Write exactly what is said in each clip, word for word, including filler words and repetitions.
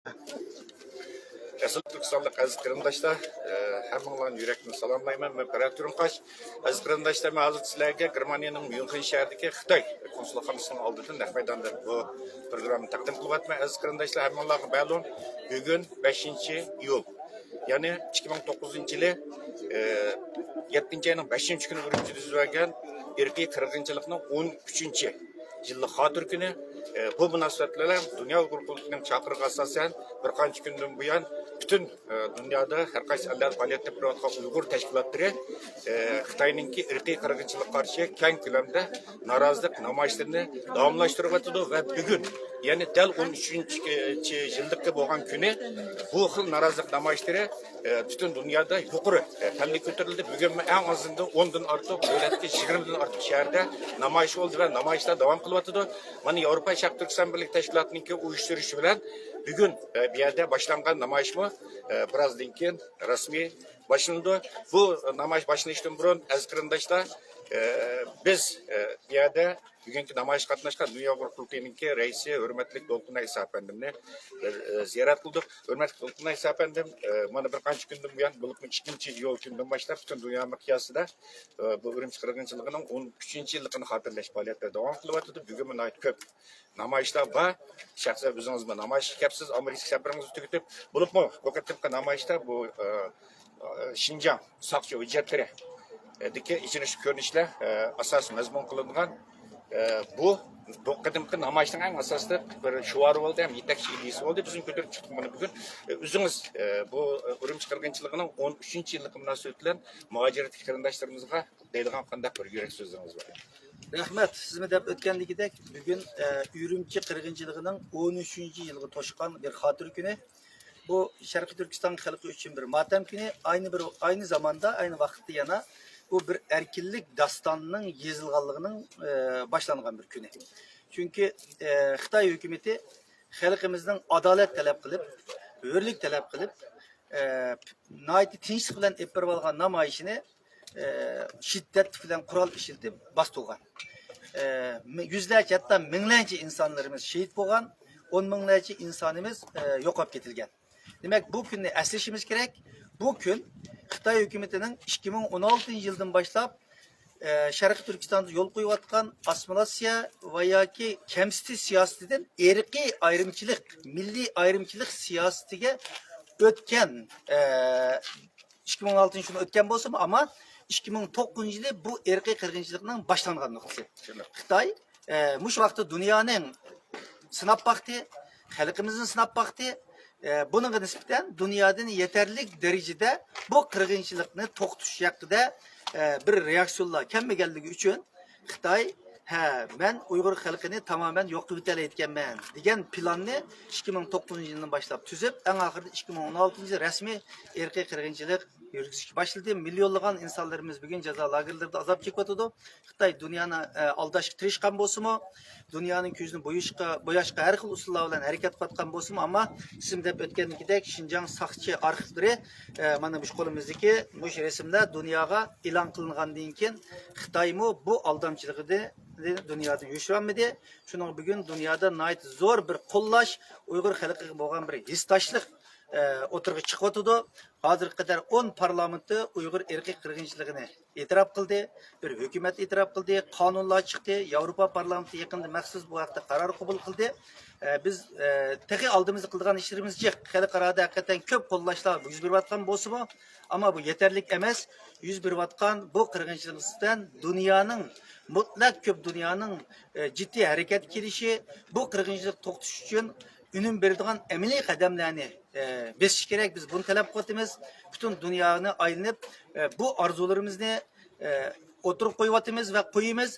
ئەزىز تۈركىستانلىق ئەزىز قېرىنداشلار، ئە، ھەممىڭلارنى يۈرەكتىن سالاملايمەن. مەن پەرھات تۈرۈنقاش. ئەزىز قېرىنداشلار، مەن ھازىر سىلەرگە گېرمانىيەنىڭ ميۇنخېن شەھىرىدىكى خىتاي كونسۇلخانىسىنىڭ ئالدىدىن نەق مەيداندىن بۇ پروگراممىنى تەقدىم قىلىۋاتىمەن. ئەزىز قېرىنداشلار، ھەممىڭلارغا مەلۇم، بۈگۈن بەشىنچى ئىيۇل، يەنى ئىككى مىڭ توققۇزىنچى يىلى، ئە، يەتتىنچى ئاينىڭ بەشىنچى كۈنى ئۈرۈمچىدە يۈز بەرگەن ئىرقىي قىرغىنچىلىقنىڭ ئون ئۈچىنچى يىللىق خاتىرە كۈنى. ئە، بۇ مۇناسىۋەت بىلەن دۇنيا ئۇيغۇر قۇرۇلتىيىنىڭ چاقىرىقىغا ئاساسەن، بىر قانچە كۈندىن بۇيان پۈتۈن، ئە، دۇنيادا ھەر قايسى ئەللەردە پائالىيەت ئېلىپ بېرىۋاتقان ئۇيغۇر تەشكىلاتلىرى، ئە، خىتاينىڭكى ئىرقىي قىرغىنچىلىققا قارشى كەڭ كۆلەمدە نارازىلىق نامايىشلىرىنى داۋاملاشتۇرۇۋاتىدۇ ۋە بۈگۈن، يەنى دەل ئون ئۈچىنچى يىللىققا بولغان كۈنى بۇ خىل نارازىلىق نامايىشلىرى، ئە، پۈتۈن دۇنيادا يۇقىرى، ئە، پەللىگە كۆتۈرۈلدى. بۈگۈنمۇ ئەڭ ئازىندىن ئوندىن ئارتۇق دۆلەتتىكى يىگىرمىدىن ئارتۇق شەھەردە نامايىش بولدى ۋە نامايىشلار داۋام قىلىۋاتىدۇ. مانا، ياۋروپا شەرقىي تۈركىستان بىرلىكى تەشكىلاتىنىڭكى ئۇيۇشتۇرۇشى بىلەن بۈگۈن، ئە، بۇ يەردە باشلانغان نامايىشمۇ، ئە، بىرازدىن كېيىن رەسمىي باشلىنىدۇ. بۇ نامايىش باشلىنىشتىن بۇرۇن، ئەزىز قېرىنداشلار، ئە، بىز، ئە، بۇ يەردە بۈگۈنكى نامايىشقا قاتناشقان دۇنيا ئۇيغۇر قۇرۇلتىيىنىڭكى رەئىسى ھۆرمەتلىك دولقۇن ئەيسا ئەپەندىمنى بىر، ئە، زىيارەت قىلدۇق. ھۆرمەتلىك دولقۇن ئەيسا ئەپەندىم، ئە، مانا بىر قانچە كۈندىن بۇيان، بولۇپمۇ ئىككىنچى ئىيۇل كۈنىدىن باشلاپ پۈتۈن دۇنيا مىقياسىدا، ئە، بۇ ئۈرۈمچى قىرغىنچىلىقىنىڭ ئون ئۈچىنچى يىللىقىنى خاتىرىلەش پائالىيەتلىرى داۋام قىلىۋاتىدۇ. بۈگۈنمۇ ناھايىتى كۆپ نامايىشلار بار. شەخسەن ئۆزىڭىزمۇ نامايىشقا كەپسىز، ئامېرىكا سەپىرىڭىزنى تۈگىتىپ، بولۇپمۇ بۇ قېتىمقى نامايىشتا بۇ، ئە، ئە، شىنجاڭ ساقچى ھۆججەتلىرى، ئە، دىكى ئېچىنىشلىق كۆرۈنۈشلەر، ئە، ئاساسىي مەزمۇن قىلىنغان. ئە، بۇ، بۇ قېتىمقى نامايىشنىڭ ئەڭ ئاساسلىق بىر شوئارى بولدى ھەم يېتەكچى ئىدىيىسى بولدى. بىزمۇ كۆتۈرۈپ چىقتۇق مانا بۈگۈن. ئە، ئۆزىڭىز، ئە، بۇ، ئە، ئۈرۈمچى قىرغىنچىلىقىنىڭ ئون ئۈچىنچى يىللىقى مۇناسىۋىتى بىلەن مۇھاجىرەتتىكى قېرىنداشلىرىمىزغا دەيدىغان قانداق بىر يۈرەك سۆزلىرىڭىز بار؟ رەھمەت. سىزمۇ دەپ ئۆتكەندىكىدەك، بۈگۈن، ئە، ئۈرۈمچى قىرغىنچىلىقىنىڭ ئون ئۈچىنچى يىلىغا توشقان بىر خاتىرە كۈنى. بۇ شەرقىي تۈركىستان خەلقى ئۈچۈن بىر ماتەم كۈنى، ئاينى بىر، ئاينى زاماندا، ئاينى ۋاقىتتا يەنە بۇ بىر ئەركىنلىك داستانىنىڭ يېزىلغانلىقىنىڭ، ئە، باشلانغان بىر كۈنى. چۈنكى، ئە، خىتاي ھۆكۈمىتى خەلقىمىزنىڭ ئادالەت تەلەپ قىلىپ، ھۆرلۈك تەلەپ قىلىپ، ئە، ناھايىتى تىنچلىق بىلەن ئېلىپ بېرىۋالغان نامايىشىنى، ئە، شىددەت بىلەن قورال ئىشلىتىپ باستۇرغان. ئە، يۈزلەرچە، ھەتتا مىڭلارچە ئىنسانلىرىمىز شېھىت بولغان، ئون مىڭلارچە ئىنسانىمىز، ئە، يوقاپ كېتىلگەن. دېمەك، بۇ كۈننى ئەسلىشىمىز كېرەك. بۇ كۈن خىتاي ھۆكۈمىتىنىڭ ئىككى مىڭ ئون ئالتىنچى يىلدىن باشلاپ، ئە، شەرقىي تۈركىستاندا يول قويۇۋاتقان ئاسسىمىلياتسىيە ۋە ياكى كەمسىتىش سىياسىتىدىن ئىرقىي ئايرىمچىلىق، مىللىي ئايرىمچىلىق سىياسىتىگە ئۆتكەن، ئە، ئىككى مىڭ ئون ئالتىنچى يىلى ئۆتكەن بولسىمۇ، ئەمما ئىككى مىڭ توققۇزىنچى يىلى بۇ ئىرقىي قىرغىنچىلىقنىڭ باشلانغان نۇقتىسى. خىتاي، ئە، مۇشۇ ۋاقىتتا دۇنيانىڭ سىناپ باقتى، خەلقىمىزنى سىناپ باقتى. ئە، بۇنىڭغا نىسبەتەن دۇنيادىن يېتەرلىك دەرىجىدە بۇ قىرغىنچىلىقنى توختىتىش ھەققىدە، ئە، بىر رېئاكسىيونلار كەلمىگەنلىكى ئۈچۈن خىتاي، ھە، مەن ئۇيغۇر خەلقىنى تامامەن يوق قىلىۋېتەلەيدىكەنمەن دېگەن پىلاننى ئىككى مىڭ توققۇزىنچى يىلدىن باشلاپ تۈزۈپ، ئەڭ ئاخىرىدا ئىككى مىڭ ئون ئالتىنچى يىل رەسمىي ئىرقىي قىرغىنچىلىق يۈرگۈزۈشكە باشلىدى. مىليونلىغان ئىنسانلىرىمىز بۈگۈن جازا لاگېرلىرىدا ئازاب چېكىۋاتىدۇ. خىتاي دۇنيانى، ئە، ئالداشقا تىرىشقان بولسىمۇ، دۇنيانىڭ كۆزىنى بويىشقا، بوياشقا ھەر خىل ئۇسۇللار بىلەن ھەرىكەت قىلىۋاتقان بولسىمۇ، ئەمما سىزمۇ دەپ ئۆتكەندىكىدەك، شىنجاڭ ساقچى ئارخىپلىرى، ئە، مانا مۇشۇ قولىمىزدىكى مۇشۇ رەسىملەر دۇنياغا ئېلان قىلىنغاندىن كېيىن، خىتايمۇ بۇ ئالدامچىلىقىنى دۇنيادىن يوشۇرالمىدى. شۇنىڭ بۈگۈن دۇنيادا ناھايىتى زور بىر قوللاش، ئۇيغۇر خەلقىگە بولغان بىر ھېسداشلىق، ئە، ئوتتۇرىغا چىقىۋاتىدۇ. ھازىرغا قەدەر ئون پارلامېنتتا ئۇيغۇر ئىرقىي قىرغىنچىلىقىنى ئېتىراپ قىلدى، بىر ھۆكۈمەت ئېتىراپ قىلدى، قانۇنلار چىقتى، ياۋروپا پارلامېنتى يېقىندا مەخسۇس بۇ ھەقتە قارار قوبۇل قىلدى. ئە، بىز، ئە، تېخى ئالدىمىزدا قىلىدىغان ئىشلىرىمىز جىق. خەلقئارادا ھەقىقەتەن كۆپ قوللاشلار يۈز بېرىۋاتقان بولسىمۇ، ئەمما بۇ يېتەرلىك ئەمەس. يۈز بېرىۋاتقان بۇ قىرغىنچىلىق يۈزىسىدىن دۇنيانىڭ، مۇتلەق كۆپ دۇنيانىڭ، ئە، جىددىي ھەرىكەتكە كېلىشى، بۇ قىرغىنچىلىق توختىتىش ئۈچۈن ئۈنۈم بېرىدىغان ئەمەلىي قەدەملەرنى، ئە، بېسىش كېرەك. بىز بۇنى تەلەپ قىلىۋاتىمىز. پۈتۈن دۇنيانى ئايلىنىپ، ئە، بۇ ئارزۇلىرىمىزنى، ئە، ئوتتۇرىغا قويۇۋاتىمىز ۋە قويىمىز.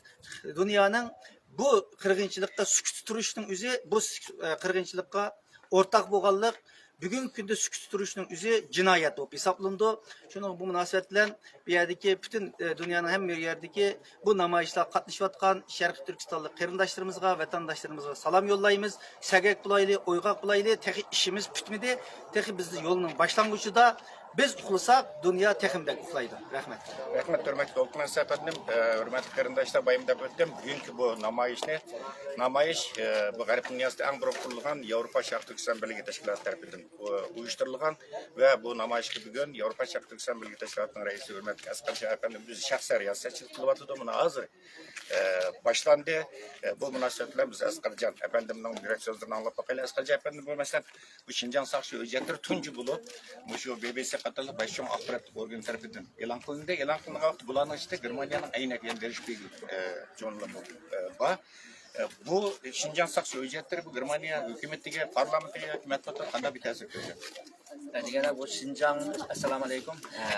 دۇنيانىڭ بۇ قىرغىنچىلىققا سۈكۈتتە تۇرۇشنىڭ ئۆزى، بۇ سۈك-، ئە، قىرغىنچىلىققا ئورتاق بولغانلىق، بۈگۈنكى كۈندە سۈكۈتتە تۇرۇشنىڭ ئۆزى جىنايەت بولۇپ ھېسابلىنىدۇ. شۇنىڭ بۇ مۇناسىۋەت بىلەن بۇ يەردىكى پۈتۈن، ئە، دۇنيانىڭ ھەممە يەردىكى بۇ نامايىشلارغا قاتنىشىۋاتقان شەرقىي تۈركىستانلىق قېرىنداشلىرىمىزغا، ۋەتەنداشلىرىمىزغا سالام يوللايمىز. سەگەك بولايلى، ئويغاق بولايلى، تېخى ئىشىمىز پۈتمىدى. تېخى بىز يولنىڭ باشلانغۇچىدا. بىز ئۇخلىساق، دۇنيا تېخىمۇ بەك ئۇخلايدۇ. رەھمەت. رەھمەت، ھۆرمەتلىك دولقۇن ئەپەندىم. ئە، ھۆرمەتلىك قېرىنداشلار، بايام دەپ ئۆتتۈم. بۈگۈنكى بۇ نامايىشنى، نامايىش، ئە، بۇ غەرب دۇنياسىدا ئەڭ بۇرۇن قۇرۇلغان ياۋروپا شەرقىي تۈركىستان بىرلىكى تەشكىلاتى تەرىپىدىن، ئۇ، ئۇيۇشتۇرۇلغان ۋە بۇ نامايىشقا بۈگۈن ياۋروپا شەرقىي تۈركىستان بىرلىكى تەشكىلاتىنىڭ رەئىسى ھۆرمەتلىك ئەسقەر شاھ ئەپەندىمىز ئۆزى شەخسەن رىياسەتچىلىك قىلىۋاتىدۇ. مانا ھازىر، ئە، باشلاندى. ئە، بۇ مۇناسىۋەت بىلەن بىز ئەسقەرجان ئەپەندىمنىڭ يۈرەك سۆزلىرىنى ئاڭلاپ باقايلى. ئەسقەرجان ئەپەندىم، بۇ مەسىلەن، بۇ شىنجاڭ ساقچى ھۆججەتلىرى تۇنجى بولۇپ مۇشۇ بى بى سى قاتارلىق باش چوڭ ئاخبارات ئورگىنى تەرىپىدىن ئېلان قىلىندى. ئېلان قىلىنغان ۋاقىتتا بۇلارنىڭ ئىچىدە گېرمانىيەنىڭ ئەينەك، يەنى دېر شپىگېل، ئە، ژۇرنىلىمۇ، ئە، بار. ئە، بۇ شىنجاڭ ساقچى ھۆججەتلىرى بۇ گېرمانىيە ھۆكۈمىتىگە، پارلامېنتىگە ياكى مەتبۇئاتقا قانداق بىر تەسىر كۆرگەن؟ ئە، دېگەندە بۇ شىنجاڭ، ئەسسالامۇ ئەلەيكۇم. ئە،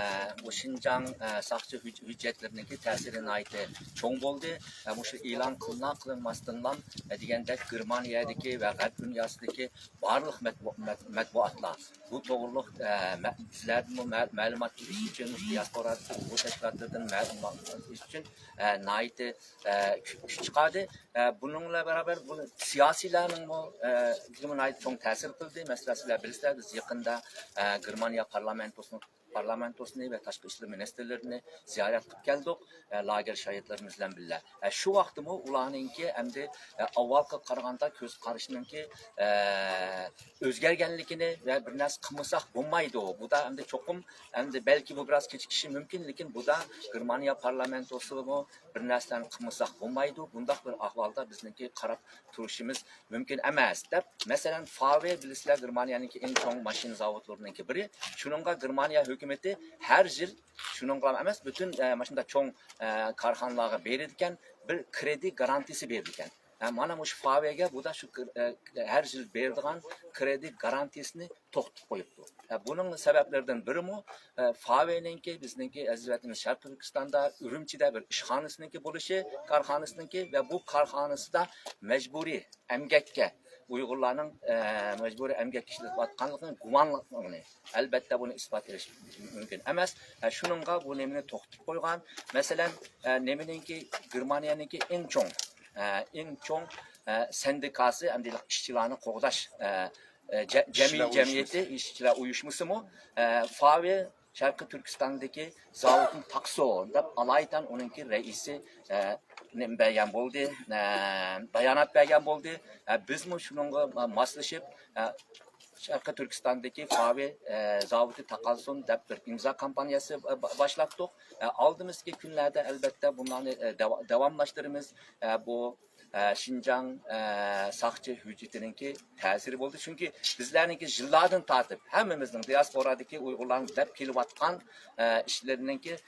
بۇ شىنجاڭ، ئە، ساقچى ھۆج-، ھۆججەتلىرىنىڭكى تەسىرى ناھايىتى چوڭ بولدى. ئە، مۇشۇ ئېلان قىلىنار قىلىنماستىنلا، ئە، دېگەندەك گېرمانىيەدىكى ۋە غەرب دۇنياسىدىكى بارلىق مەتبۇ-، مەت-، مەتبۇئاتلار بۇ توغرۇلۇق، ئە، مە-، سىلەردىنمۇ مە-، مەلۇمات ئېلىش ئۈچۈن، مۇشۇ دىياسپورادىكى بۇ تەشكىلاتلاردىن مەلۇمات ئېلىش ئۈچۈن، ئە، ناھايىتى، ئە، كۈ-، كۈچ چىقاردى. ئە، بۇنىڭ بىلەن بەرابەر بۇ سىياسىيلارنىڭمۇ، ئە، بىزگىمۇ ناھايىتى چوڭ تەسىر قىلدى. مەسىلەن، سىلەر بىلىسىلەر، بىز يېقىندا، ئە، گېرمانىيە پارلامېنتوسىنىڭ پارلامېنتوسىنى ۋە تاشقى ئىشلار مىنىستىرلىرىنى زىيارەت قىلىپ كەلدۇق، ئە، لاگېر شاگىرتلىرىمىز بىلەن بىللە. ئە، شۇ ۋاقىتتىمۇ ئۇلارنىڭكى ئەمدى، ئە، ئاۋۋالقىغا قارىغاندا كۆز قارىشىنىڭكى، ئە، ئۆزگەرگەنلىكىنى ۋە بىر نەرسە قىلمىساق بولمايدۇ. بۇدا ئەمدى چوقۇم، ئەمدى بەلكى بۇ بىراز كېچىكىشى مۇمكىن، لېكىن بۇدا گېرمانىيە پارلامېنتوسىمۇ بىر نەرسىلەرنى قىلمىساق بولمايدۇ. بۇنداق بىر ئەھۋالدا بىزنىڭكى قاراپ تۇرۇشىمىز مۇمكىن ئەمەس، دەپ، مەسىلەن، فاۋې، بىلىسىلەر، گېرمانىيەنىڭكى ئەڭ چوڭ ماشىنا زاۋۇتلىرىنىڭكى بىرى. شۇنىڭغا گېرمانىيە ھۆكۈمىتى ھەر يىل شۇنىڭغا ئەمەس، پۈتۈن، ئە، ماشىنا چوڭ، ئە، كارخانىلارغا بېرىدىكەن، بىر كرېدىت گارانتىيىسى بېرىدىكەن. ئە، مانا مۇشۇ فاۋېگە بۇدا شۇ، ئە، ھەر يىل بېرىدىغان كرېدىت گارانتىيىسىنى توختىتىپ قويۇپتۇ. ئە، بۇنىڭ سەۋەبلىرىدىن بىرىمۇ، ئە، فاۋېنىڭكى، بىزنىڭكى ئەزىز ۋەتىنىمىز شەرقىي تۈركىستاندا ئۈرۈمچىدە بىر ئىشخانىسىنىڭكى بولۇشى، كارخانىسىنىڭكى ۋە بۇ كارخانىسىدا مەجبۇرىي ئەمگەككە، ئۇيغۇرلارنىڭ، ئە، مەجبۇرىي ئەمگەككە ئىشلىتىۋاتقانلىقىنى، گۇمانلىقىنى، ئەلبەتتە، بۇنى ئىسپاتلىشى مۇمكىن ئەمەس. ئە، شۇنىڭغا بۇ نېمىنى توختىتىپ قويغان. مەسىلەن، ئە، نېمىنىڭكى، گېرمانىيەنىڭكى ئەڭ چوڭ، ئە، ئەڭ چوڭ، ئە، سەندىكاسى، ئەمدى ئىشچىلارنى قوغداش، ئە، ئە، جە-، جەمئىي ئىشچىلار جەمئىيىتى، ئۇيۇشمىسى. ئىشچىلار ئۇيۇشمىسىمۇ، ئە، فاۋې شەرقىي تۈركىستاندىكى زاۋۇتنى تاقىسۇن دەپ، ئالايىتەن ئۇنىڭكى رەئىسى، ئە، نېمە بەرگەن بولدى، ئە، بايانات بەرگەن بولدى. ئە، بىزمۇ شۇنىڭغا ماسلىشىپ، ئە، شەرقىي تۈركىستاندىكى فاۋې، ئە، زاۋۇتى تاقالسۇن دەپ بىر ئىمزا كامپانىيەسى، ئە، با-، باشلاتتۇق. ئە، ئالدىمىزدىكى كۈنلەردە، ئەلبەتتە، بۇلارنى، ئە، داۋا-، داۋاملاشتۇرىمىز. ئە، بۇ ئە، شىنجاڭ، ئە، ساقچى ھۆججىتىنىڭكى تەسىرى بولدى. چۈنكى بىزلەرنىڭكى يىللاردىن تارتىپ ھەممىمىزنىڭ دىياسپورادىكى ئۇيغۇرلارنىڭ دەپ كېلىۋاتقان، ئە، ئىشلىرىنىڭكى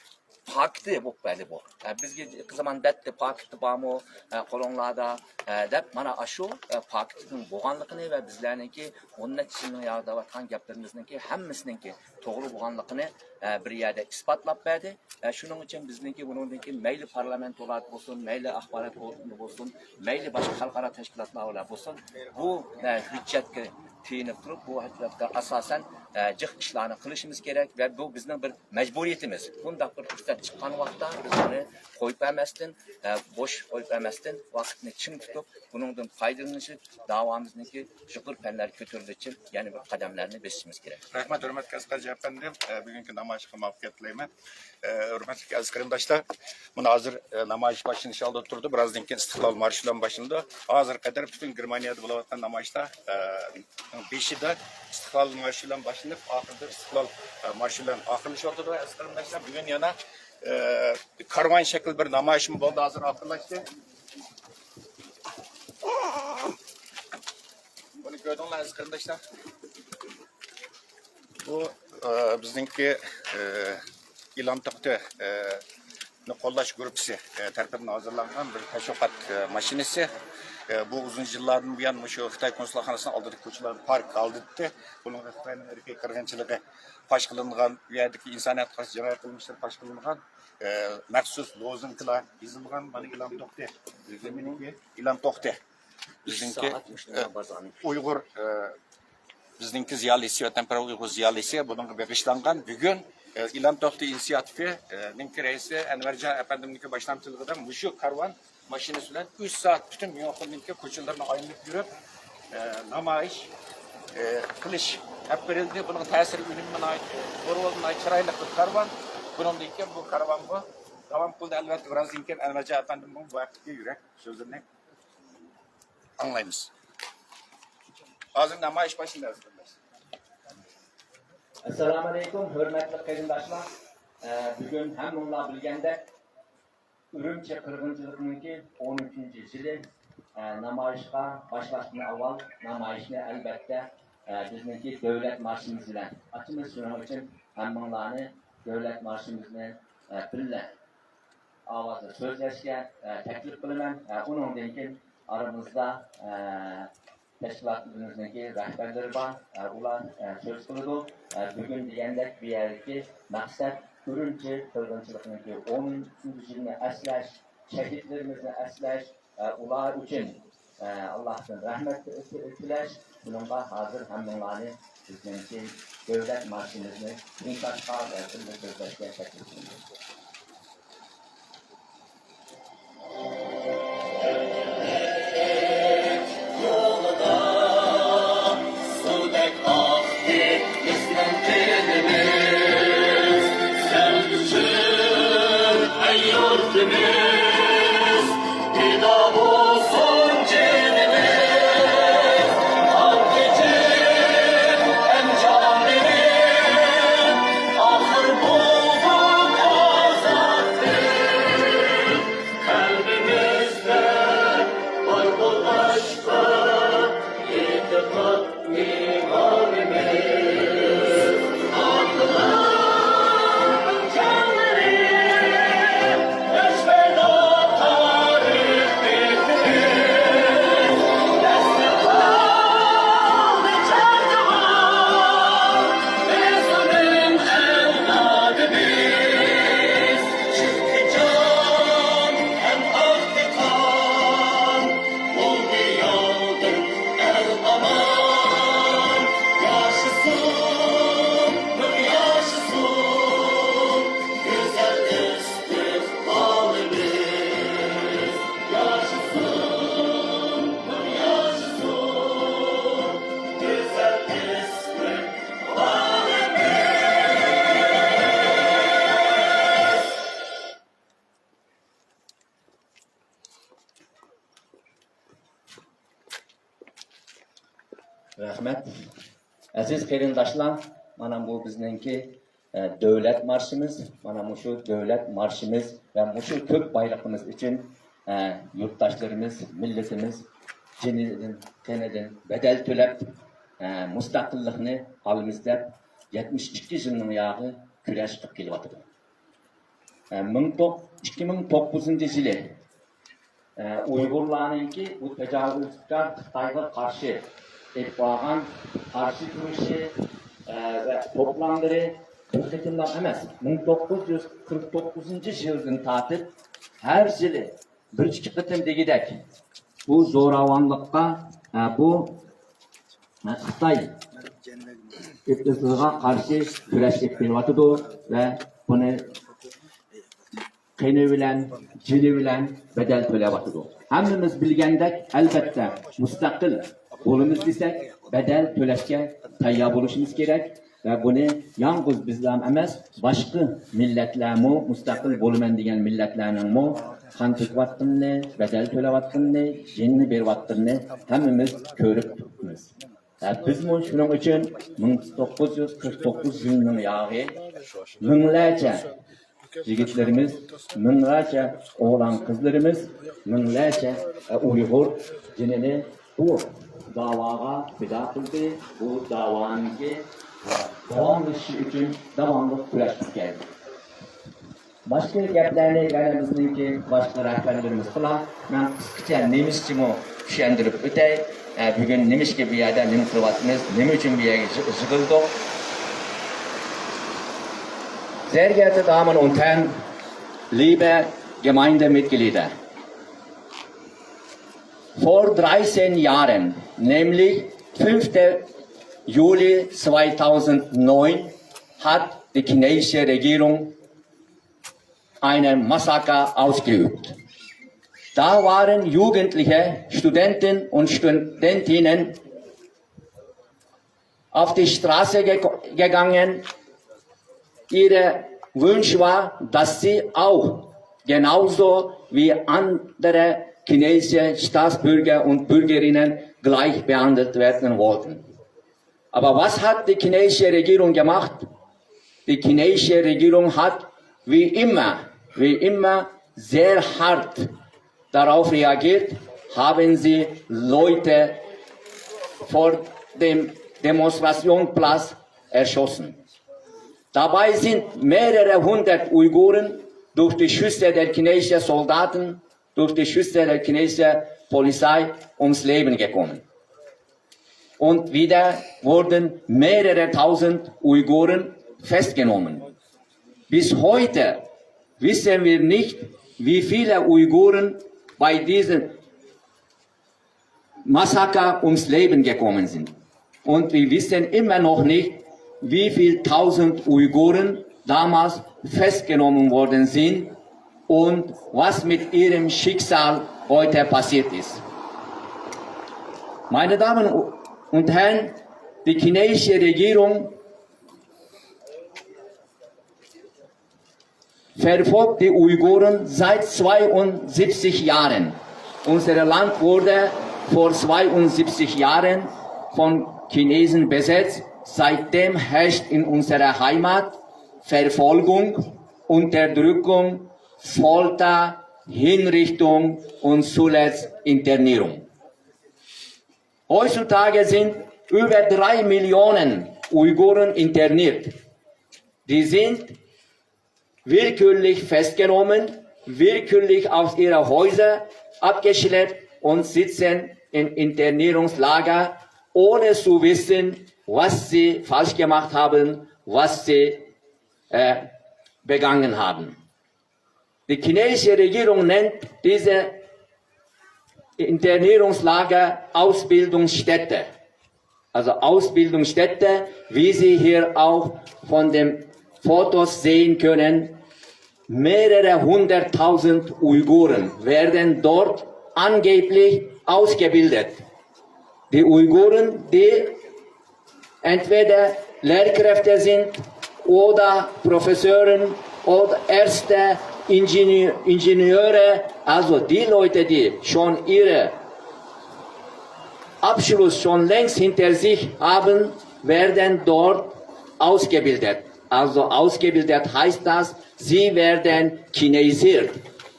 پاكىتى بولۇپ بەردى بۇ. ئە، بىزگە زامان بەتتە پاكىتى بارمۇ، ئە، قولۇڭلاردا، ئە، دەپ مانا ئاشۇ، ئە، پاكىتىنىڭ بولغانلىقىنى ۋە بىزلەرنىڭكى ئون نەچچە يىلنىڭ يادا دەۋاتقان گەپلىرىمىزنىڭكى ھەممىسىنىڭكى توغرا بولغانلىقىنى، ئە، بىر يەردە ئىسپاتلاپ بەردى. ئە، شۇنىڭ ئۈچۈن بىزنىڭكى بۇنىڭدىن كېيىن مەيلى پارلامېنت بولسۇن، مەيلى ئاخبارات ئورگىنى بولسۇن، مەيلى باشقا خەلقئارا تەشكىلاتلار بىلەن بولسۇن، بۇ، ئە، ھۆججەتكە تېيىنىپ تۇرۇپ، بۇ ھۆججەتكە ئاساسەن، ئە، جىق ئىشلارنى قىلىشىمىز كېرەك ۋە بۇ بىزنىڭ بىر مەجبۇرىيىتىمىز. بۇنداق بىر پۇرسەت چىققان ۋاقىتتا بىز بۇنى قويۇپ بەرمەستىن، ئە، بوش قويۇپ بەرمەستىن، ۋاقىتنى چىڭ تۇتۇپ، بۇنىڭدىن پايدىلىنىشىپ، داۋامىزنىڭكى يۇقىرى پەنلەرگە كۆتۈرۈلۈشى يەنە بىر قەدەملەرنى بېسىشىمىز كېرەك. رەھمەت، ھۆرمەتلىك ئەسقەرجان ئەپەندىم. ئە، بۈگۈنكى نامايىشقا مۇۋەپپەقىيەت تىلەيمەن. ئە، ھۆرمەتلىك ئەزىز قېرىنداشلار، مانا ھازىر، ئە، نامايىش باشلىنىش ئالدىدا تۇرىدۇ. بىرازدىن كېيىن ئىستىقلال مارشى بىلەن باشلىنىدۇ. ھازىرغا قەدەر پۈتۈن گېرمانىيەدە بولۇۋاتقان نامايىشلار، ئە، بېشىدا ئىستىقلال مارشى بىلەن باشلىنىپ، ئاخىرىدا ئىستىقلال، ئە، مارشى بىلەن ئاخىرلىشىۋاتىدۇ. ئەزىز قېرىنداشلار، بۈگۈن يەنە، ئە، كارۋان شەكىل بىر نامايىشمۇ بولدى، ھازىر ئاخىرلاشتى. بۇنى كۆردۈڭلار، ئەزىز قېرىنداشلار. بۇ، ئە، بىزنىڭكى، ئە، ئىلان توختى، ئە، نى قوللاش گۇرۇپپىسى، ئە، تەرىپىدىن ھازىرلانغان بىر تەشۋىقات، ئە، ماشىنىسى. ئە، بۇ ئۇزۇن يىللاردىن بۇيان مۇشۇ خىتاي كونسۇلخانىسىنىڭ ئالدىدىكى كوچىلاردا پارك ھالىتى. بۇنىڭغا خىتاينىڭ ئىرقىي قىرغىنچىلىقى پاش قىلىنغان، بۇ يەردىكى ئىنسانىيەتكە قارشى جىنايەت قىلمىشلىرى پاش قىلىنغان، ئە، مەخسۇس لوزۇنكىلار يېزىلغان. مانا ئىلان توختى. بىزنىڭكى ئىلان توختى. بىزنىڭكى، ئە، ئۇيغۇر، ئە، بىزنىڭكى زىيالىيسى، ۋەتەنپەرۋەر ئۇيغۇر زىيالىيسى بۇنىڭغا بېغىشلانغان بۈگۈن، ئە، ئىلھام توختى ئىنىسىياتىپى، ئە، نىڭكى رەئىسى ئەنۋەرجان ئەپەندىمنىڭكى باشلامچىلىقىدا مۇشۇ كارۋان ماشىنىسى بىلەن ئۈچ سائەت پۈتۈن ميۇنخېندىكى كوچىلىرىنى ئايلىنىپ يۈرۈپ، ئە، نامايىش، ئە، قىلىش ئېلىپ بېرىلدى. بۇنىڭ تەسىرى، ئۈنۈمى ناھايىتى زور بولدى، ناھايىتى چىرايلىق بىر كارۋان. بۇنىڭدىن كېيىن بۇ كارۋانمۇ داۋام قىلدى. ئەلۋەتتە، بىرازدىن كېيىن ئەنۋەرجان ئەپەندىمنىڭ بۇ ھەقتىكى يۈرەك سۆزلىرىنى ئاڭلايمىز. ھازىر نامايىش باشلىنىدۇ، ھەزرەتلەر. ئەسسالامۇئەلەيكۇم، ھۆرمەتلىك قېرىنداشلار. ئە، بۈگۈن ھەممىڭلار بىلگەندەك، ئۈرۈمچى قىرغىنچىلىقىنىڭكى ئون ئۈچىنچى يىلى، ئە، نامايىشقا باشلاشتىن ئاۋۋال نامايىشنى، ئەلۋەتتە، ئە، بىزنىڭكى دۆلەت مارشىمىز بىلەن ئاچىمىز. شۇنىڭ ئۈچۈن ھەممىڭلارنى دۆلەت مارشىمىزنى، ئە، بىللە ئاۋازدا سۆزلەشكە، ئە، تەكلىپ قىلىمەن. ئە، ئۇنىڭدىن كېيىن ئارىمىزدا، ئە، تەشكىلاتىمىزنىڭكى رەھبەرلىرى بار، ئە، ئۇلار، ئە، سۆز قىلىدۇ. ئە، بۈگۈن دېگەندەك بۇ يەردىكى مەقسەت ئۈرۈمچى قىرغىنچىلىقىنىڭكى ئون ئۈچىنچى يىلىنى ئەسلەش، شەھىدلىرىمىزنى ئەسلەش، ئە، ئۇلار ئۈچۈن، ئە، ئاللاھتىن رەھمەت تىلەش. شۇنىڭغا ھازىر ھەممىڭلارنى بىزنىڭكى دۆلەت مارشىمىزنى تىڭشاشقا ۋە بىللە سۆزلەشكە تەكلىپ قىلىمەن. سۇدەك ئاقتى بىزنىڭ تېنىمىز، سەن ئۈچۈن، ئەي يۇرتىمىز، پىدا بولسۇن جېنىمىز. ئاق كېچىم، ئەنجانىم، ئاخىر بولدۇق ئازاد. قەلبىمىزدە بار بولغاچقا ئېتىقاد ئىمانىمىز. ئاتىلارنىڭ جانلىرى ئۆچمەيدۇ تارىخ بېتىدىن. تەسلىم قىلدى چارچىغان بىزنىڭ ئەجدادىمىز. چىقتى جان ھەم ئاقتى قان، بولدى ياۋدىن ئەل ئامان. ياشىسۇن، ياشىسۇن گۈزەل ئىستىقبالىمىز. ياشىسۇن، ياشىسۇن گۈزەل ئىستىقبالىمىز. رەھمەت. ئەزىز قېرىنداشلار، مانا بۇ بىزنىڭكى، ئە، دۆلەت مارشىمىز. مانا مۇشۇ دۆلەت مارشىمىز ۋە مۇشۇ كۆك بايرىقىمىز ئۈچۈن، ئە، يۇرتداشلىرىمىز، مىللىتىمىز جېنىدىن، قېنىدىن بەدەل تۆلەپ، ئە، مۇستەقىللىقنى ئالىمىز دەپ يەتمىش ئىككى يىلنىڭ ياغى كۈرەش قىلىپ كېلىۋاتىدۇ. ئە، مىڭ توق-، ئىككى مىڭ توققۇزىنچى يىلى، ئە، ئۇيغۇرلارنىڭكى بۇ تاجاۋۇزكار خىتايغا قارشى ئېلىپ بارغان قارشى تۇرۇشى، ئە، ۋە توپلاملىرى بىر قېتىملام ئەمەس، مىڭ توققۇز يۈز قىرىق توققۇزىنچى يىلدىن تارتىپ ھەر يىلى بىر ئىككى قېتىم دېگۈدەك بۇ زوراۋانلىققا، ئە، بۇ، ئە، خىتاي ئىپتىزىغا قارشى كۈرەش ئېلىپ كېلىۋاتىدۇ ۋە بۇنى قېنى بىلەن، جېنى بىلەن بەدەل تۆلەۋاتىدۇ. ھەممىمىز بىلگەندەك، ئەلۋەتتە، مۇستەقىل بولىمىز دېسەك، بەدەل تۆلەشكە تەييار بولۇشىمىز كېرەك. ۋە بۇنى يالغۇز بىزلام ئەمەس، باشقا مىللەتلەرمۇ، مۇستەقىل بولىمەن دېگەن مىللەتلەرنىڭمۇ قان تۆكۈۋاتقىنىنى، بەدەل تۆلەۋاتقىنىنى، جېنىنى بېرىۋاتقىنىنى ھەممىمىز كۆرۈپ تۇرۇپمىز. ھە، بىزمۇ شۇنىڭ ئۈچۈن مىڭ توققۇز يۈز قىرىق توققۇز يىلنىڭ ياغى مىڭلارچە يىگىتلىرىمىز، مىڭلارچە ئوغلان قىزلىرىمىز، مىڭلارچە ئۇيغۇر جېنىنى بۇ داۋاغا پىدا قىلدى. بۇ داۋانىڭكى داۋاملىشىشى ئۈچۈن داۋاملىق كۈرەش قىلىپ كەلدى. باشقا گەپلەرنى يەنە بىزنىڭكى باشقا رەھبەرلىرىمىز قىلار. مەن قىسقىچە نېمىشقىمۇ چۈشەندۈرۈپ ئۆتەي. ئە، بۈگۈن نېمىشقا بۇ يەردە نېمە قىلىۋاتىمىز، نېمە ئۈچۈن بۇ يەرگە يىغ-، يىغىلدۇق؟ Sehr geehrte Damen und Herren, liebe Gemeindemitglieder, vor dreizehn Jahren, nämlich fünfte Juli zweitausendneun hat die chinesische Regierung ein Massaker ausgeübt. Da waren Jugendliche, Studenten und Studentinnen auf die Straße ge gegangen. Ihr Wunsch war, dass sie auch genauso wie andere chinesische Staatsbürger und Bürgerinnen gleich behandelt werden wollten. Aber was hat die chinesische Regierung gemacht? Die chinesische Regierung hat wie immer, wie immer sehr hart darauf reagiert, haben sie Leute vor dem Demonstrationsplatz erschossen. Dabei sind mehrere hundert Uiguren durch die Schüsse der chinesischen Soldaten, durch die Schüsse der chinesischen Polizei ums Leben gekommen. Und wieder wurden mehrere tausend Uiguren festgenommen. Bis heute wissen wir nicht, wie viele Uiguren bei diesem Massaker ums Leben gekommen sind. Und wir wissen immer noch nicht, wie viel tausend Uiguren damals festgenommen worden sind und was mit ihrem Schicksal heute passiert ist. Meine Damen und Herren, die chinesische Regierung verfolgt die Uiguren seit zweiundsiebzig Jahren. Unser Land wurde vor zweiundsiebzig Jahren von Chinesen besetzt. Seitdem herrscht in unserer Heimat Verfolgung, Unterdrückung, Folter, Hinrichtung und zuletzt Internierung. Heutzutage sind über drei Millionen Uiguren interniert. Die sind willkürlich festgenommen, willkürlich aus ihrer Häuser abgeschleppt und sitzen in Internierungslager, ohne zu wissen, was sie falsch gemacht haben, was sie äh, begangen haben. Die chinesische Regierung nennt diese Internierungslager Ausbildungsstätte. Also Ausbildungsstätte, wie Sie hier auch von den Fotos sehen können, mehrere hunderttausend Uiguren werden dort angeblich ausgebildet. Die Uiguren, die entweder Lehrkräfte sind oder Professoren oder Ärzte, Ingenieur, Ingenieure, also die Leute, die schon ihren Abschluss schon längst hinter sich haben, werden dort ausgebildet. Also ausgebildet heißt das, sie werden chinesiert.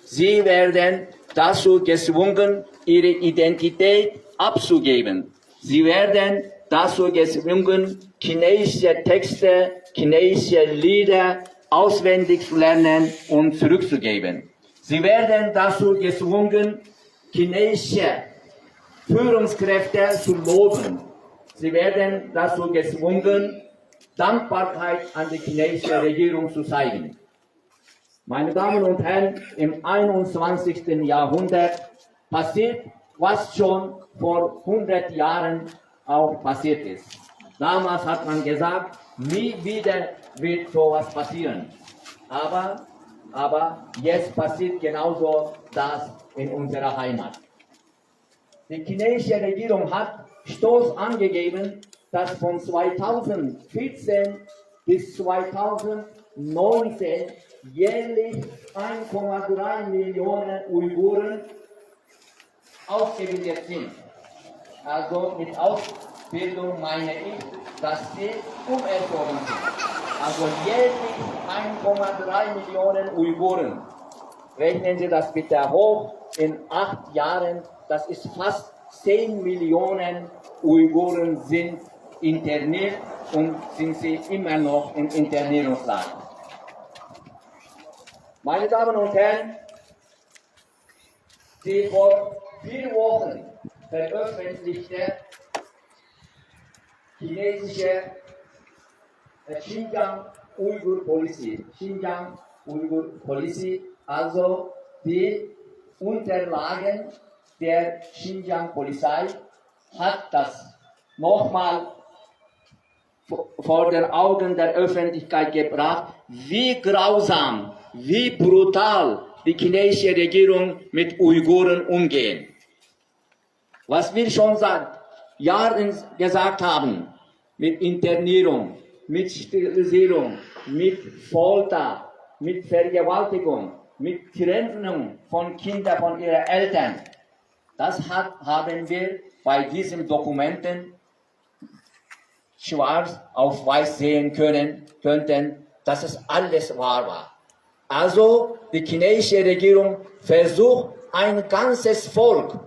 Sie werden dazu gezwungen, ihre Identität abzugeben. Sie werden dazu gezwungen, chinesische Texte, chinesische Lieder auswendig zu lernen und zurückzugeben. Sie werden dazu gezwungen, chinesische Führungskräfte zu loben. Sie werden dazu gezwungen, Dankbarkeit an die chinesische Regierung zu zeigen. Meine Damen und Herren, im einundzwanzigsten Jahrhundert passiert, was schon vor hundert Jahren auch passiert ist. Damals hat man gesagt, nie wieder wird sowas passieren. Aber, aber jetzt passiert genauso das in unserer Heimat. Die chinesische Regierung hat stolz angegeben, dass von zweitausendvierzehn bis zweitausendneunzehn jährlich ein Komma drei Millionen Uiguren ausgebildet sind. Also mit Ausbildung meine ich, dass sie umerzogen sind. Also jährlich ein Komma drei Millionen Uiguren. Rechnen Sie das bitte hoch, in acht Jahren, das ist fast zehn Millionen Uiguren sind interniert und sind sie immer noch im Internierungslager. Meine Damen und Herren, die vor vier Wochen veröffentlichte chinesische äh, Xinjiang Uyghur Policy, Xinjiang Uyghur Policy, also die Unterlagen der Xinjiang Polizei hat das nochmal vor den Augen der Öffentlichkeit gebracht, wie grausam, wie brutal die chinesische Regierung mit Uiguren umgehen. Was wir schon seit Jahren gesagt haben, mit Internierung, mit Sterilisierung, mit Folter, mit Vergewaltigung, mit Trennung von Kindern von ihren Eltern, das hat, haben wir bei diesen Dokumenten schwarz auf weiß sehen können, könnten, dass es alles wahr war. Also die chinesische Regierung versucht, ein ganzes Volk,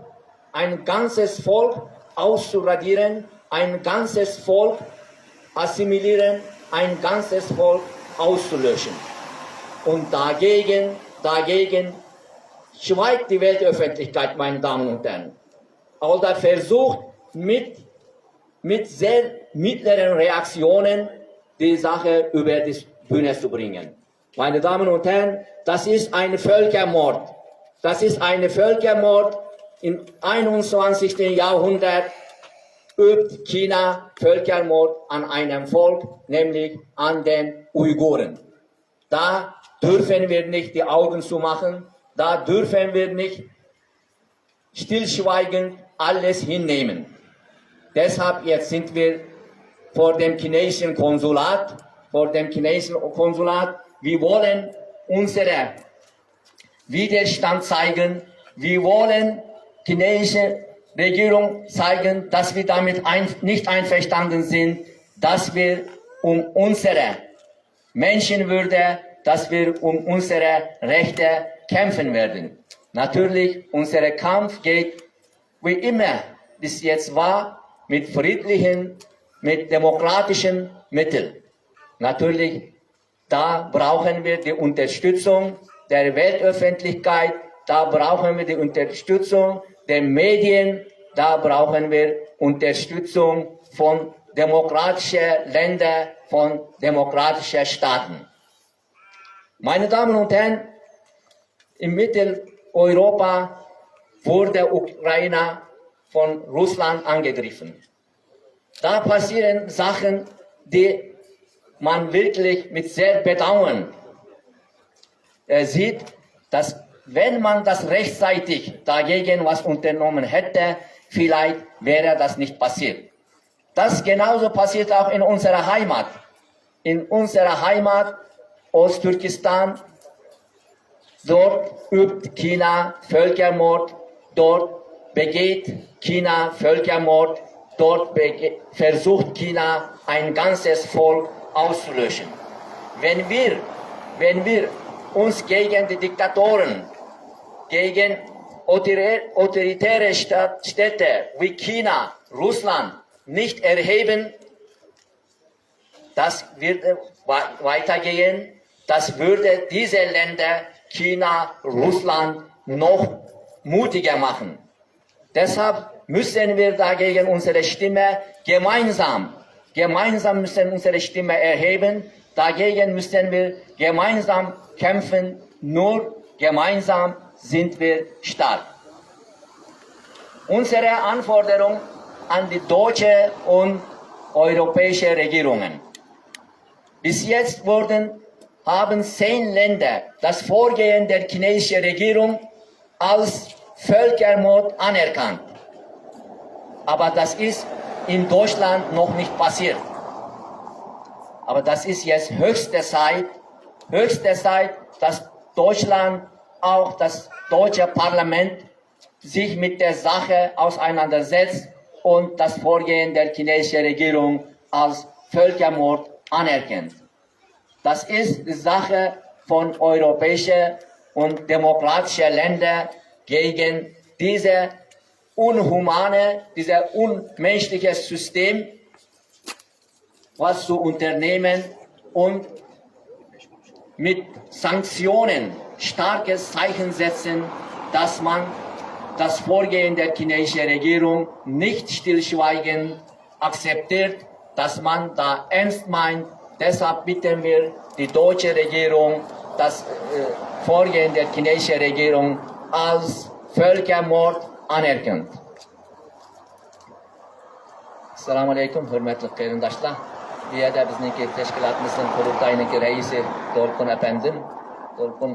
ein ganzes Volk auszuradieren, ein ganzes Volk assimilieren, ein ganzes Volk auszulöschen. Und dagegen, dagegen schweigt die Weltöffentlichkeit, meine Damen und Herren. Oder versucht mit, mit sehr mittleren Reaktionen die Sache über die Bühne zu bringen. Meine Damen und Herren, das ist ein Völkermord. Das ist ein Völkermord. Im einundzwanzigsten Jahrhundert übt China Völkermord an einem Volk, nämlich an den Uiguren. Da dürfen wir nicht die Augen zumachen, da dürfen wir nicht stillschweigend alles hinnehmen. Deshalb jetzt sind wir vor dem chinesischen Konsulat, vor dem chinesischen Konsulat. Wir wollen unseren Widerstand zeigen. Wir wollen chinesische Regierung zeigen, dass wir damit ein, nicht einverstanden sind, dass wir um unsere Menschenwürde, dass wir um unsere Rechte kämpfen werden. Natürlich, unser Kampf geht, wie immer bis jetzt war, mit friedlichen, mit demokratischen Mitteln. Natürlich, da brauchen wir die Unterstützung der Weltöffentlichkeit, da brauchen wir die Unterstützung der Medien, da brauchen wir Unterstützung von demokratischen Ländern, von demokratischen Staaten. Meine Damen und Herren, in Mitteleuropa wurde Ukraine von Russland angegriffen. Da passieren Sachen, die man wirklich mit sehr Bedauern äh, sieht, dass wenn man das rechtzeitig dagegen was unternommen hätte, vielleicht wäre das nicht passiert. Das genauso passiert auch in unserer Heimat. In unserer Heimat Osttürkistan, dort übt China Völkermord, dort begeht China Völkermord, dort versucht China, ein ganzes Volk auszulöschen. Wenn wir, wenn wir uns gegen die Diktatoren, gegen autoritäre Städte wie China, Russland nicht erheben, das würde weitergehen, das würde diese Länder, China, Russland, noch mutiger machen. Deshalb müssen wir dagegen unsere Stimme gemeinsam, gemeinsam müssen unsere Stimme erheben. Dagegen müssen wir gemeinsam kämpfen. Nur gemeinsam sind wir stark. Unsere Anforderung an die deutsche und europäische Regierungen. Bis jetzt wurden, haben zehn Länder das Vorgehen der chinesischen Regierung als Völkermord anerkannt. Aber das ist in Deutschland noch nicht passiert. Aber das ist jetzt höchste Zeit, höchste Zeit, dass Deutschland, auch das deutsche Parlament, sich mit der Sache auseinandersetzt und das Vorgehen der chinesischen Regierung als Völkermord anerkennt. Das ist die Sache von europäischen und demokratischen Ländern gegen diese unhumane, dieses unmenschliche System, was zu unternehmen und mit Sanktionen starkes Zeichen setzen, dass man das Vorgehen der chinesischen Regierung nicht stillschweigend akzeptiert, dass man da ernst meint. Deshalb bitten wir die deutsche Regierung, das äh, Vorgehen der chinesischen Regierung als Völkermord anerkennt. ئەسسالامۇ ئەلەيكۇم، ھۆرمەتلىك قېرىنداشلار. بۇ يەردە بىزنىڭكى تەشكىلاتىمىزنىڭ قۇرۇلتايىنىڭكى رەئىسى دولقۇن ئەپەندىم. دولقۇن.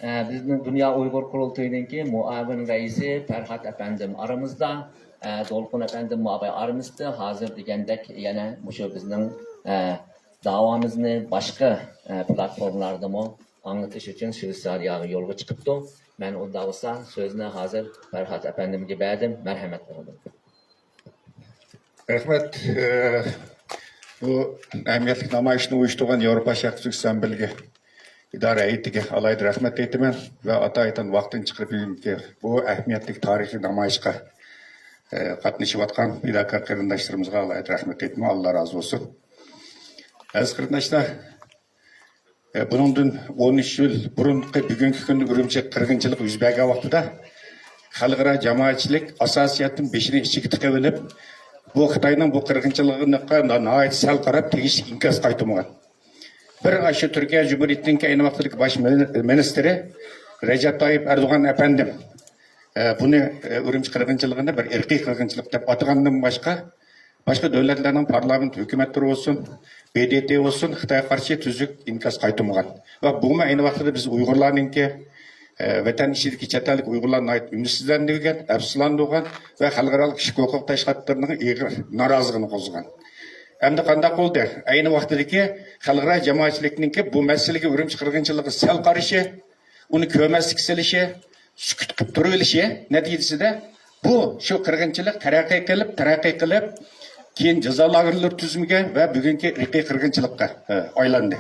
ئە، بىزنىڭ دۇنيا ئۇيغۇر قۇرۇلتىيىنىڭكى مۇئاۋىن رەئىسى پەرھات ئەپەندىم ئارىمىزدا، ئە، دولقۇن ئەپەندىم مۇئاۋىن ئارىمىزدا ھازىر دېگەندەك يەنە مۇشۇ بىزنىڭ، ئە، داۋامىزنى باشقا، ئە، پلاتفورمىلاردىمۇ ئاڭلىتىش ئۈچۈن شۋېتسارىيەگە يولغا چىقىپتۇ. مەن ئۇنداق بولسا سۆزنى ھازىر پەرھات ئەپەندىمگە بەردىم. مەرھەمەت قىلىڭ. رەھمەت. ئە، بۇ ئەھمىيەتلىك نامايىشنى ئۇيۇشتۇرغان ياۋروپا شەرقىي تۈركىستان بىرلىكى ئىدارە ھەيئىتىگە ئالاھىدە رەھمەت ئېيتىمەن ۋە ئاتايىتەن ۋاقتىنى چىقىرىپ بۈگۈنكى بۇ ئەھمىيەتلىك تارىخىي نامايىشقا، ئە، قاتنىشىۋاتقان پىداكار قېرىنداشلىرىمىزغا ئالاھىدە رەھمەت ئېيتىمەن. ئاللا رازى بولسۇن. ئەزىز قېرىنداشلار، ئە، بۇنىڭدىن ئون ئۈچ يىل بۇرۇنقى بۈگۈنكى كۈندە ئۈرۈمچى قىرغىنچىلىقى يۈز بەرگەن ۋاقتىدا خەلقئارا جامائەتچىلىك ئاساسىيەتتىن بېشىنى ئىچىگە تىقىۋېلىپ، بۇ خىتاينىڭ بۇ قىرغىنچىلىقىغا نا-، ناھايىتى سەل قاراپ، تېگىشلىك ئىنكاس قايتۇرمىغان. بىر ئاشۇ تۈركىيە جۇمھۇرىيىتىنىڭكى ئەينى ۋاقتىدىكى باش مىنىستىرى رەجەپ تايىپ ئەردوغان ئەپەندىم، ئە، بۇنى، ئە، ئۈرۈمچى قىرغىنچىلىقىنى بىر ئىرقىي قىرغىنچىلىق دەپ ئاتىغاندىن باشقا، باشقا دۆلەتلەرنىڭ پارلامېنت ھۆكۈمەتلىرى بولسۇن، ب د ت بولسۇن، خىتايغا قارشى تۈزۈك ئىنكاس قايتۇرمىغان. ۋە بۇمۇ ئەينى ۋاقتىدا بىز ئۇيغۇرلارنىڭكى، ئە، ۋەتەن ئىچىدىكى چەت ئەللىك ئۇيغۇرلارنى ناھايىتى ئۈمىدسىزلەندۈرگەن، ئەپسۇسلاندۇرغان ۋە خەلقئارالىق كىشىلىك ھوقۇق تەشكىلاتلىرىنىڭ ئېغىر نارازىلىقىنى قوزغىغان. ئەمدى قانداق بولدى؟ ئەينى ۋاقتىدىكى خەلقئارا جامائەتچىلىكنىڭكى بۇ مەسىلىگە ئۈرۈمچى قىرغىنچىلىقىغا سەل قارىشى، ئۇنى كۆرمەسلىككە سېلىشى، سۈكۈت قىلىپ تۇرۇۋېلىشى نەتىجىسىدە بۇ، شۇ قىرغىنچىلىق تەرەققىي قىلىپ، تەرەققىي قىلىپ، كېيىن جازا لاگېرلىرى تۈزۈمىگە ۋە بۈگۈنكى ئىرقىي قىرغىنچىلىققا، ئە، ئايلاندى.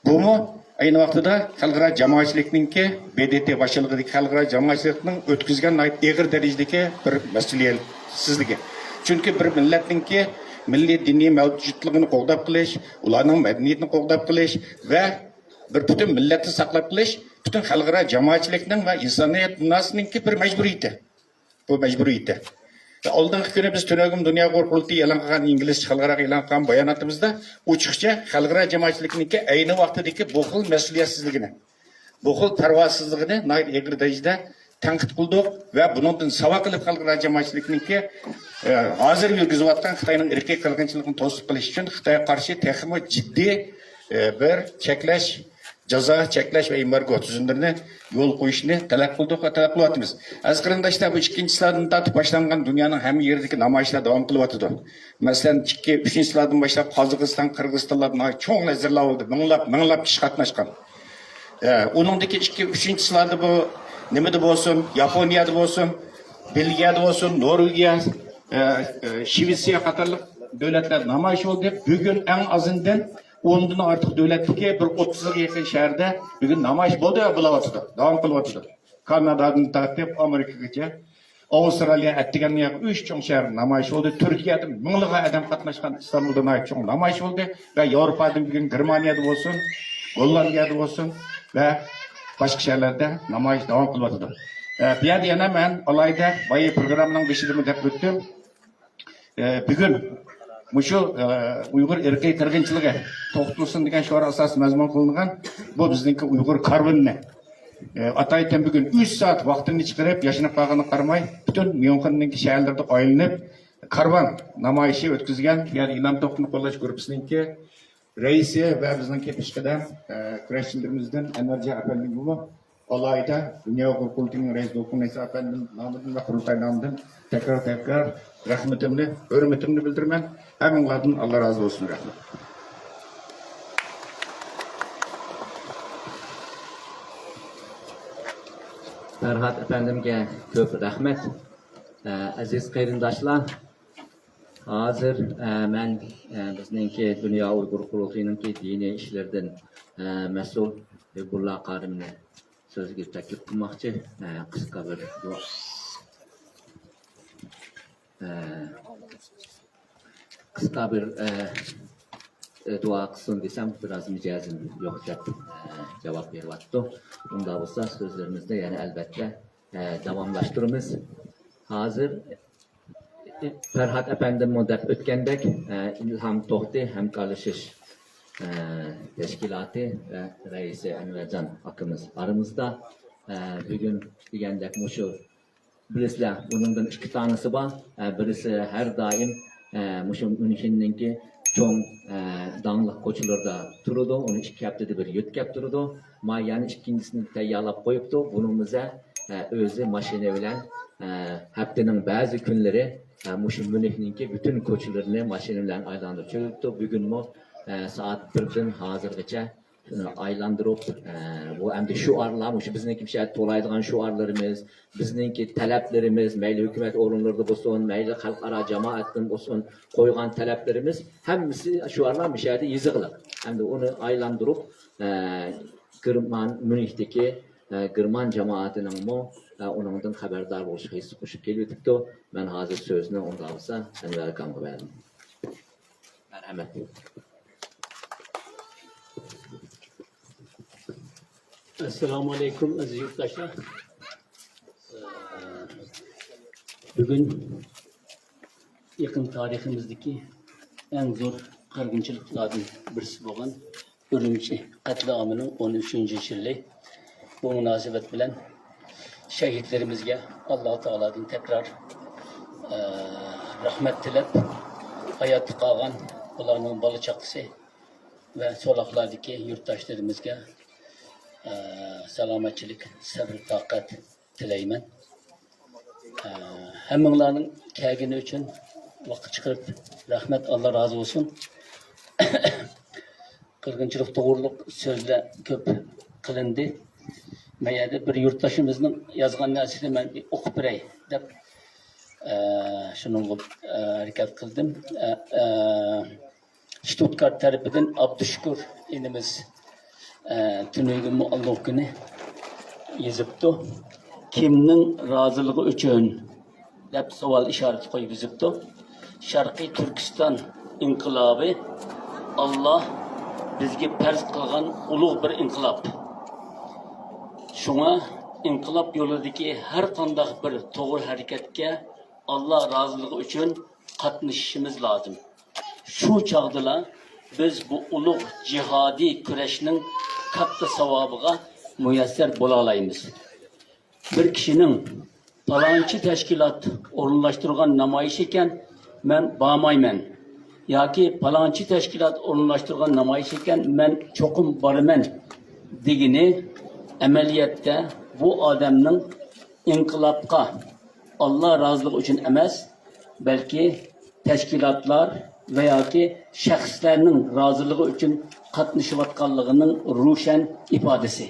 بۇمۇ ئەينى ۋاقتىدا خەلقئارا جامائەتچىلىكنىڭكى، ب د ت باشچىلىقىدىكى خەلقئارا جامائەتچىلىكنىڭ ئۆتكۈزگەن ناھايىتى ئېغىر دەرىجىدىكى بىر مەسئۇلىيەتسىزلىكى. چۈنكى بىر مىللەتنىڭكى مىللىي دىنىي مەۋجۇتلۇقىنى قوغداپ قېلىش، ئۇلارنىڭ مەدەنىيىتىنى قوغداپ قېلىش ۋە بىر پۈتۈن مىللەتنى ساقلاپ قېلىش پۈتۈن خەلقئارا جامائەتچىلىكنىڭ ۋە ئىنسانىيەت دۇنياسىنىڭكى بىر مەجبۇرىيىتى. بۇ مەجبۇرىيىتى. ۋە ئالدىنقى كۈنى بىز تۈنۈگۈن دۇنيا ئۇيغۇر قۇرۇلتىيى ئېلان قىلغان، ئىنگلىزچە خەلقئاراغا ئېلان قىلغان باياناتىمىزدا ئوچۇقچە خەلقئارا جامائەتچىلىكنىڭكى ئەينى ۋاقتىدىكى بۇ خىل مەسئۇلىيەتسىزلىكىنى، بۇ خىل پەرۋاسىزلىقىنى ناھايىتى ئېغىر دەرىجىدە تەنقىد قىلدۇق ۋە بۇنىڭدىن ساۋاق ئېلىپ خەلقئارا جامائەتچىلىكنىڭكى، ئە، ھازىر يۈرگۈزۈۋاتقان خىتاينىڭ ئىرقىي قىرغىنچىلىقىنى توسۇپ قېلىش ئۈچۈن خىتايغا قارشى تېخىمۇ جىددىي، ئە، بىر چەكلەش، جازا، چەكلەش ۋە ئېمبارگو تۈزۈملىرىنى يولغا قويۇشنى تەلەپ قىلدۇق ۋە تەلەپ قىلىۋاتىمىز. ئەزىز قېرىنداشلار، بۇ ئىككىنچى سىلادىن تارتىپ باشلانغان دۇنيانىڭ ھەممە يېرىدىكى نامايىشلار داۋام قىلىۋاتىدۇ. مەسىلەن، ئىككى، ئۈچىنچى سىلادىن باشلاپ قازاقىستان، قىرغىزىستانلاردا ناھايىتى چوڭ زىرلاۋ بولدى. مىڭلاپ، مىڭلاپ كىشى قاتناشقان. ئە، ئۇنىڭدىكى ئىككى، ئۈچىنچى سىلادە بۇ نېمىدە بولسۇن، ياپونىيەدە بولسۇن، بېلگىيەدە بولسۇن، نورۋېگىيە، ئە، ئە، شىۋېتسىيە قاتارلىق دۆلەتلەردە نامايىش بولدى. بۈگۈن ئەڭ ئازىندىن ئوندىن ئارتۇق دۆلەتتىكى بىر ئوتتۇزغا يېقىن شەھەردە بۈگۈن نامايىش بولدى ۋە بولۇۋاتىدۇ، داۋام قىلىۋاتىدۇ. كانادادىن تارتىپ ئامېرىكىغىچە. ئاۋسترالىيە ئەتىگەن يەنە ئۈچ چوڭ شەھەردە نامايىش بولدى. تۈركىيەدە مىڭلىغان ئادەم قاتناشقان ئىستانبۇلدا ناھايىتى چوڭ نامايىش بولدى. ۋە ياۋروپادىن بۈگۈن گېرمانىيەدە بولسۇن، گوللاندىيەدە بولسۇن ۋە باشقا شەھەرلەردە نامايىش داۋام قىلىۋاتىدۇ. ئە، بۇ يەردە يەنە مەن ئالاھىدە بايا پروگراممىنىڭ بېشىدىمۇ دەپ ئۆتتۈم. ئە، بۈگۈن مۇشۇ، ئە، ئۇيغۇر ئىرقىي قىرغىنچىلىقى توختىتىلسۇن دېگەن شوئار ئاساسىي مەزمۇن قىلىنغان بۇ بىزنىڭكى ئۇيغۇر كارۋىنىنى، ئە، ئاتايتەن بۈگۈن ئۈچ سائەت ۋاقتىنى چىقىرىپ، ياشىنىپ قالغىنىغا قارىماي، پۈتۈن ميۇنخېننىڭكى شەھەرلىرىدە ئايلىنىپ، كارۋان نامايىشى ئۆتكۈزگەن، يەنى ئىلھام توختىنى قوللاش گۇرۇپپىسىنىڭكى رەئىسى ۋە بىزنىڭكى پېشقەدەم، ئە، كۈرەشچىلىرىمىزدىن ئەنۋەرجان ئەپەندىمگىمۇ ئالاھىدە دۇنيا ئۇيغۇر قۇرۇلتىيىنىڭ رەئىسى دولقۇن ئەيسا ئەپەندىم نامىدىن ۋە قۇرۇلتاي نامىدىن تەكرار، تەكرار رەھمىتىمنى، ھۆرمىتىمنى بىلدۈرىمەن. ھەممىڭلاردىن ئاللا رازى بولسۇن. رەھمەت. پەرھات ئەپەندىمگە كۆپ رەھمەت. ئە، ئەزىز قېرىنداشلار، ھازىر، ئە، مەن، ئە، بىزنىڭكى دۇنيا ئۇيغۇر قۇرۇلتىيىنىڭكى دىنىي ئىشلىرىدىن، ئە، مەسئۇل ھېببۇللا قارىمنى سۆزگە تەكلىپ قىلماقچى. ئە، قىسقا بىر دۇئا، ئە، قىسقا بىر، ئە، ئە، دۇئا قىلسۇن دېسەم، بىراز مىجەزىم يوق دەپ، ئە، جاۋاب بېرىۋاتىدۇ. ئۇنداق بولسا سۆزلىرىمىزنى يەنە ئەلۋەتتە، ئە، داۋاملاشتۇرىمىز. ھازىر پەرھات ئەپەندىممۇ دەپ ئۆتكەندەك، ئە، ئىلھام توختى ھەمكارلىشىش، ئە، تەشكىلاتى، ئە، رەئىسى ئەنۋەرجان ئاكىمىز ئارىمىزدا. ئە، بۈگۈن دېگەندەك مۇشۇ بىلىسىلەر، ئۇنىڭدىن ئىككى دانىسى بار. ئە، بىرسى ھەر دائىم، ئە، مۇشۇ ميۇنخېننىڭكى چوڭ، ئە، داڭلىق كوچىلىرىدا تۇرىدۇ. ئۇنى ئىككى ھەپتىدە بىر يۆتكەپ تۇرىدۇ. ما يەنە ئىككىنچىسىنى تەييارلاپ قويۇپتۇ. بۇنىڭ بىزە، ئە، ئۆزى ماشىنا بىلەن، ئە، ھەپتىنىڭ بەزى كۈنلىرى، ئە، مۇشۇ ميۇنخېننىڭكى پۈتۈن كوچىلىرىنى ماشىنا بىلەن ئايلاندۇرۇپ چۈشۈرۈپتۇ. بۈگۈنمۇ، ئە، سائەت بىردىن ھازىرغىچە ئايلاندۇرۇپ، ئە، بۇ ئەمدى شوئارلار، مۇشۇ بىزنىڭكى مۇشۇ تولايدىغان شوئارلىرىمىز، بىزنىڭكى تەلەپلىرىمىز، مەيلى ھۆكۈمەت ئورۇنلىرىدا بولسۇن، مەيلى خەلقئارا جامائەتتىن بولسۇن، قويغان تەلەپلىرىمىز ھەممىسى شوئارلار مۇشۇ يەردە يېزىقلىق. ئەمدى ئۇنى ئايلاندۇرۇپ، ئە، گېرمان، ميۇنخدىكى، ئە، گېرمان جامائىتىنىڭمۇ، ئە، ئۇنىڭدىن خەۋەردار بولۇشىغا ھەسسە قوشۇپ كېلىۋېتىپتۇ. مەن ھازىر سۆزنى ئۇنداق بولسا ئەنۋەر ئاكامغا بەردىم. مەرھەمەت. ئەسسالامۇ ئەلەيكۇم، ئەزىز يۇرتداشلار. بۈگۈن يېقىن تارىخىمىزدىكى ئەڭ زور قىرغىنچىلىقلاردىن بىرسى بولغان ئۈرۈمچى قەتلىئامىنىڭ ئون ئۈچىنچى يىلى. بۇ مۇناسىۋەت بىلەن شەھىدلىرىمىزگە ئاللا تائالادىن تەكرار، ئە، رەھمەت تىلەپ، ھاياتتا قالغان بۇلارنىڭ بالا-چاقىسى ۋە سوراقلاردىكى يۇرتداشلىرىمىزغا، ئە، سالامەتچىلىك، سەۋر-تاقەت تىلەيمەن. ئە، ھەممىڭلارنىڭ كەلگىنى ئۈچۈن ۋاقىت چىقىرىپ رەھمەت، ئاللا رازى بولسۇن. قىرغىنچىلىق توغرۇلۇق سۆزلەر كۆپ قىلىندى. مەن يەردە بىر يۇرتداشىمىزنىڭ يازغان نەرسىسىنى مەن بىر ئوقۇپ بېرەي دەپ، ئە، شۇنىڭغا، ئە، ھەرىكەت قىلدىم. ئە، ئە، شتۇتگارت تەرىپىدىن ئابدۇشۈكۈر ئىنىمىز، ئە، تۈنۈگۈنمۇ ئالدىنقى كۈنى يېزىپتۇ. كىمنىڭ رازىلىقى ئۈچۈن؟ دەپ سوئال ئىشارىتى قويۇپ يېزىپتۇ. شەرقىي تۈركىستان ئىنقىلابى ئاللا بىزگە پەرز قىلغان ئۇلۇغ بىر ئىنقىلاب. شۇڭا ئىنقىلاب يولىدىكى ھەر قانداق بىر توغرا ھەرىكەتكە ئاللا رازىلىقى ئۈچۈن قاتنىشىشىمىز لازىم. شۇ چاغدىلا بىز بۇ ئۇلۇغ جىھادىي كۈرەشنىڭ كاتتا ساۋابىغا مۇيەسسەر بولالايمىز. بىر كىشىنىڭ پالانچى تەشكىلات ئورۇنلاشتۇرغان نامايىش ئىكەن، مەن بارمايمەن ياكى پالانچى تەشكىلات ئورۇنلاشتۇرغان نامايىش ئىكەن، مەن چوقۇم بارىمەن دېگىنى ئەمەلىيەتتە بۇ ئادەمنىڭ ئىنقىلابقا ئاللا رازىلىقى ئۈچۈن ئەمەس، بەلكى تەشكىلاتلار ۋە ياكى شەخسلەرنىڭ رازىلىقى ئۈچۈن قاتنىشىۋاتقانلىقىنىڭ روشەن ئىپادىسى.